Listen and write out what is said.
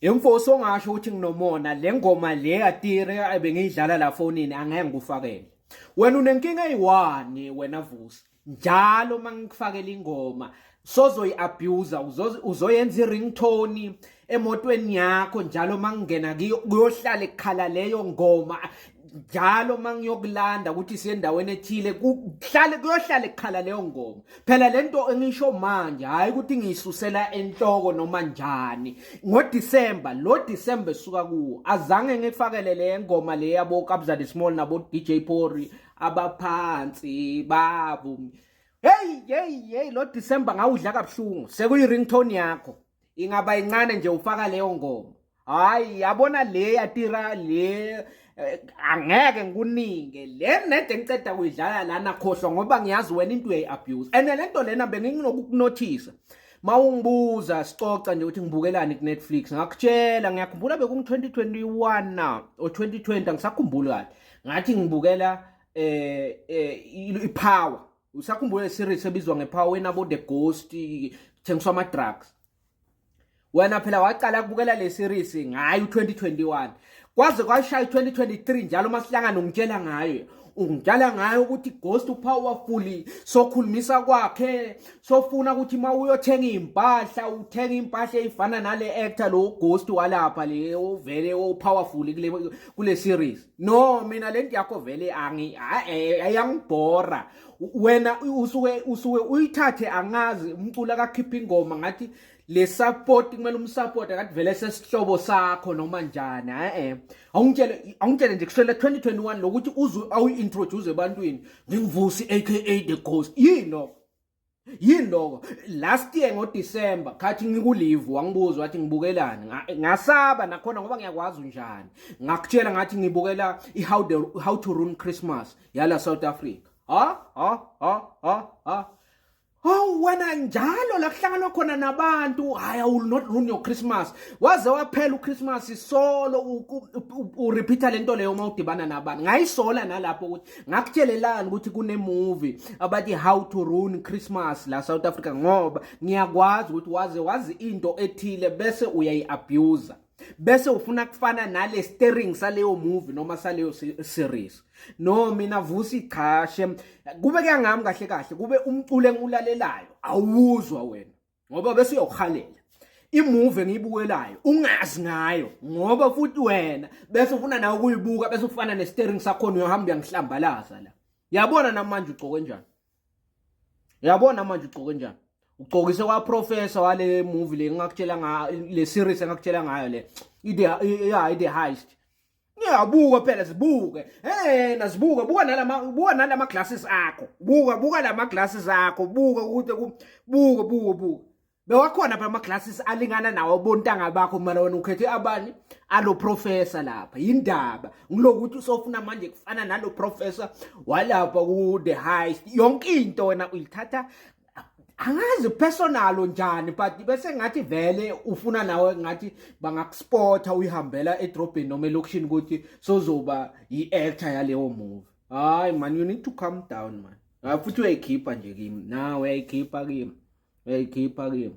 Imfo songasho ukuthi nginomona le ngoma le yatire ebengiyidlala la fonini angeke ngikufakele. Wena unenkinga eyi-one wena Vusi. Njalo mangikufakela ingoma sozoyi-abuser uzoyenza i-ringtone emotweni yakho njalo mangingena kuyohlala kukhala leyo ngoma njalo mangiyokulanda ukuthi siye endaweni ethile kuhlale kuyohlale kukhala leyo ngoma. Phela lento engisho manje hayi ukuthi ngiyisusela enhloko noma njani. NgoDecember, lo December esuka kuwo azange ngifakele le ngoma le yabo Kabza De Small nabo DJ Pori abaphansi babu. Hey hey hey, lo December ngawudla kabuhlungu, sekuyi ringtone yakho ingaba incane nje ufaka leyo ngoma. Hayi, yabona le yatira le, angeke ngikunike le nede ngiceda kuyidlala lana, khohlwa, ngoba ngiyazi wena into uyayi-abuse. And le nto lena benginokukunothisa mawungibuza sicoca nje ukuthi ngibukelani ku-Netflix, ngakutshela, ngiyakhumbula bekungu-2021 na or 2020, angisakhumbuli kahle, ngathi ngibukela i-Power. Usakhumbula i-series ebizwa nge-Power wena bo The Ghost, thengiswa ama-drugs? Wena phela waqala ukubukela le series ngayo 2021 kwaze kwashaya 2023. Njalo masihlangana ungitshela ngayo, ungitshela ngayo ukuthi Ghost upowerful, sokhulumisa kwakhe sofuna ukuthi uma uyothenga impahla uthenga impahla eyifana nale actor lo Ghost walapha le ovele o powerful kule series. No, mina lento yakho vele angi ayangibhora. Wena usuke uyithathe, angazi, umculo akakhipha ingoma ngathi le support kumele umsupport akathi vele sesihlobo sakho noma njani. Awungitshele, awungitshele nje kusukela 2021 lokuthi uze awuyi-introduce ebantwini, "NginguVusi aka The Ghost," yini lokho? Yini lokho? Last year ngoDecember khathi ngikulive wangibuza wathi ngibukelani. Ngasaba nakhona ngoba ngiyakwazi unjani. Ngakutshela ngathi ngibukela i-How to Ruin Christmas yala South Africa. Ha ha ha ha ha. Hawu wena, njalo la kuhlanganwa khona nabantu, "Hayi, I will not ruin your Christmas." Waze waphela uChristmas solo urepeata lento leyo uma udibana nabantu. Ngayisola nalapho ukuthi ngakutshelelani ukuthi kune movie abathi How to Ruin Christmas la South Africa, ngoba ngiyakwazi ukuthi waze wazi into ethile bese uyayi-abuse, bese ufuna kufana nale steering saleyo movie noma saleyo series. No, mina Vusi, cha shem, kube kuyangami kahle kahle, kube umculo engiwulalelayo awuzwa wena ngoba bese uyawuhalela imovie engiyibukelayo ungazi ngayo, ngoba futhi wena bese ufuna nawe ukuyibuka, bese ufana ne-steering sakhona, uyohamba uyangihlambalaza la. Yabona namanje ugcoke njani? Yabona manje ugcoke njani? Ugcokise kwa professor wale movie le ngakutshela nga le series engakutshela ngayo le, i the yeah i-The Heist. Ngiyabuka phela, sibuke nazibuke, buka nalama, buka nalama glasses akho, buka, buka lama glasses akho, buka ukuthi buka, buka, buka, bewakhona phela ama glasses alingana nawo bontanga bakho, mara wena ukhethe abani alo professor lapha. Yindaba ngilokuthi usofuna manje kufana nalo professor walapha ku The Heist. Yonke into wena uyithatha angazi personal njani, but bese ngathi vele ufuna nawe ngathi bangakuspota uyihambela edrobheni noma elokishini ukuthi sozoba i-actor yaleyo movie. Hayi man, you need to calm down, man. Hayi, futhi uyayikhipha nje kimi nawe, uyayikhipha kimi, uyayikhipha kimi.